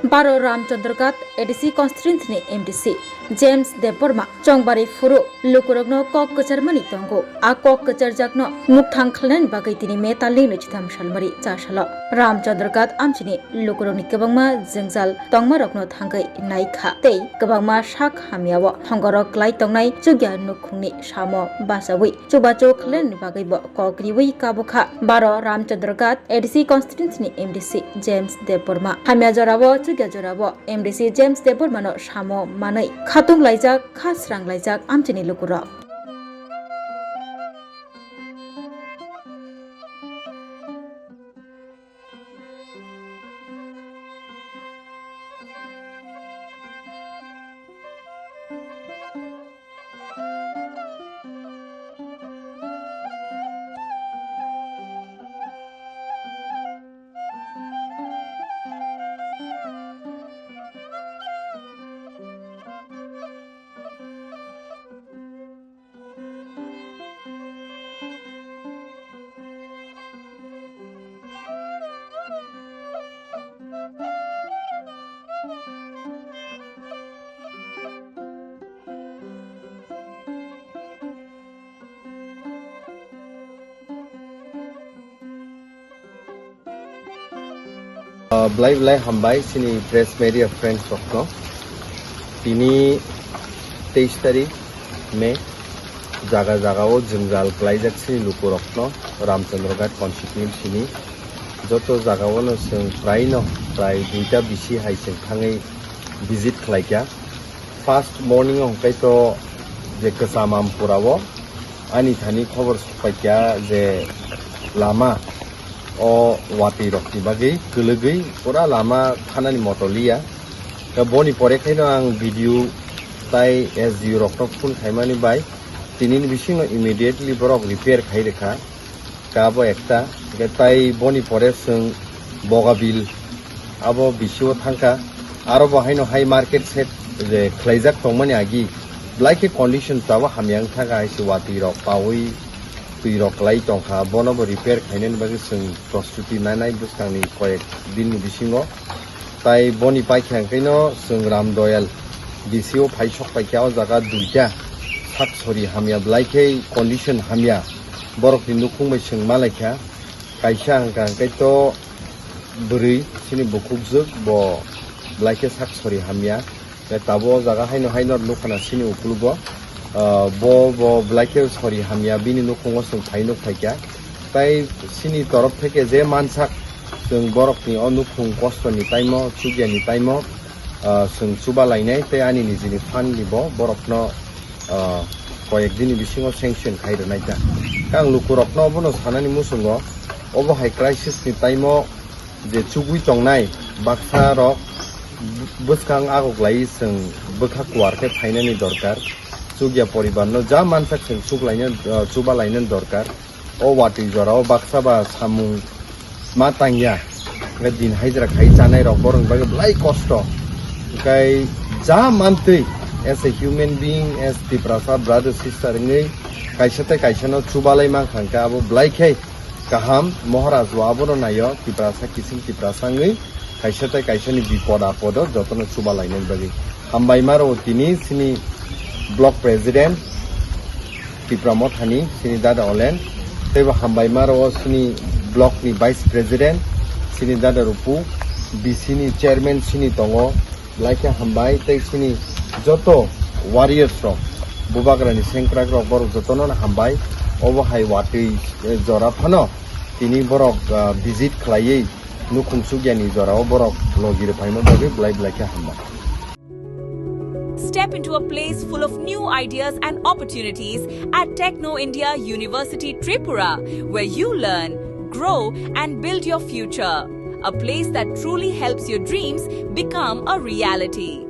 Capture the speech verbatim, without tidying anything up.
Baro Ramchandraghat A D C constituency ni M D C James Debbarma chongbari phuru lukurokno kok kwcharmani tongo. A kok kwcharjakno mukthang khlainani bagwi tini May talni nwichitham salmari cha salo Ramchandraghat amchini lukurokni kwbangma jwngjal tongmarokno thangwi naikha tei kwbangma sak hamyao thongorok klai tongnai chukya nukhungni samo bachaui chubachu khlainani bagwibo kok riwi kabukha. Baro Ramchandraghat A D C constituency ni M D C James Debbarma. Hamya jorao, chukya jorao M D C James Debbarmano samo manwi khatung laijak, kha srang laijak amchini lukurok. Ah, belai belai hambai chini press media friends rokno. Tini teis tarik May, jaga jaga o jwngjal klaijak chini lukurokno, Ramchandraghat constituency ni joto jaga o no chwng prai no prai duita bisi hai chwng thangwi visit khlaikha. First morning o hwnkhe to je Kwcham Ampura o ani thani khobor sokpaikha je lama o watwi rokni bagwi kwlwgwi pura lama thanani moto liya. Khe boni pore khaino ang B D O tai S D O rokno phone khaimani bai tinini bisingo immediately borok repair khai rwkha. Kabo ekta, hingke tai boni pore chwng Bogabil abo bisio thangkha. Aro bo haino hai market shed je khlaijak tongmani agi, belai khe condition chao hamya wng thangkha, hai se watwi rok paui twi rok kwlai tongkha, bono bo repair khainani bagwi chwng prostuti nanai bwskangni koyek dinni bisingo. Tai boni paikha hwnkhe no chwng Ram Doyal D C o phai sok paikha, o jaga duita sak sori hamya belai khe condition hamya. Borokni nukhung bai chwng malaikha, kaisa hwnkha hwnkhe to bwrwi chini bukhukjwk bo belai khe sak sori hamya. Tei tabuk o jaga haino haino nukha na chini ukulugo, ah, bo bo belai khe sori hamya bini nukhungo chwng phai nuk phaikha. Tai chini torof theke je mansak chwng borokni o nukhung kostoni taimo, chukyani taimo, ah, chwng chuba lainai tei ani nijini fund ni bo borokno, ah, koyek dini bisingo sanction khai rwnai ta. Khe ang lukurokno bono sanani muchungo, obo hai crisis ni taimo je chugui tongnai baksa rok bwskang agoklai chwng bwkha kuar khe phainani dorkar. Chukya poribar no ja mansak chwng chuklaina, ah, chuba lainani dorkar. O watwi jora o baksa ba samung ma tangya, hwnkhe din haijra khai chanai rok borok ni bagwi belai kosto. Hwnkhe ja mantwi as a human being, as Tiprasa brother sister wngwi kaisa tei kaisa no chubalai mankha, hwnkhe abo belai khe kaham. Maharaj bo abono naio, Tiprasa kiching Tiprasa wngwi kaisa tei kaisa ni bipod apodo jotono chuba lainani bagwi. Hambai maro tini chini block president Tipra Mothani chini dada Olen, teibo hambai maro chini block ni vice president chini dada Rupu, B C ni chairman chini tongo, belai khe hambai tei chini joto warriors rok, bubagra ni sengkrak rok, borok jotono hambai. Obo hai watwi, eh, jora phano tini borok, ah, visit khlaiwi nukhung chukyani jorao borok logi rwphaima bagwi belai belai khe hambai. Step into a place full of new ideas and opportunities at Techno India University Tripura, where you learn, grow, and build your future. A place that truly helps your dreams become a reality.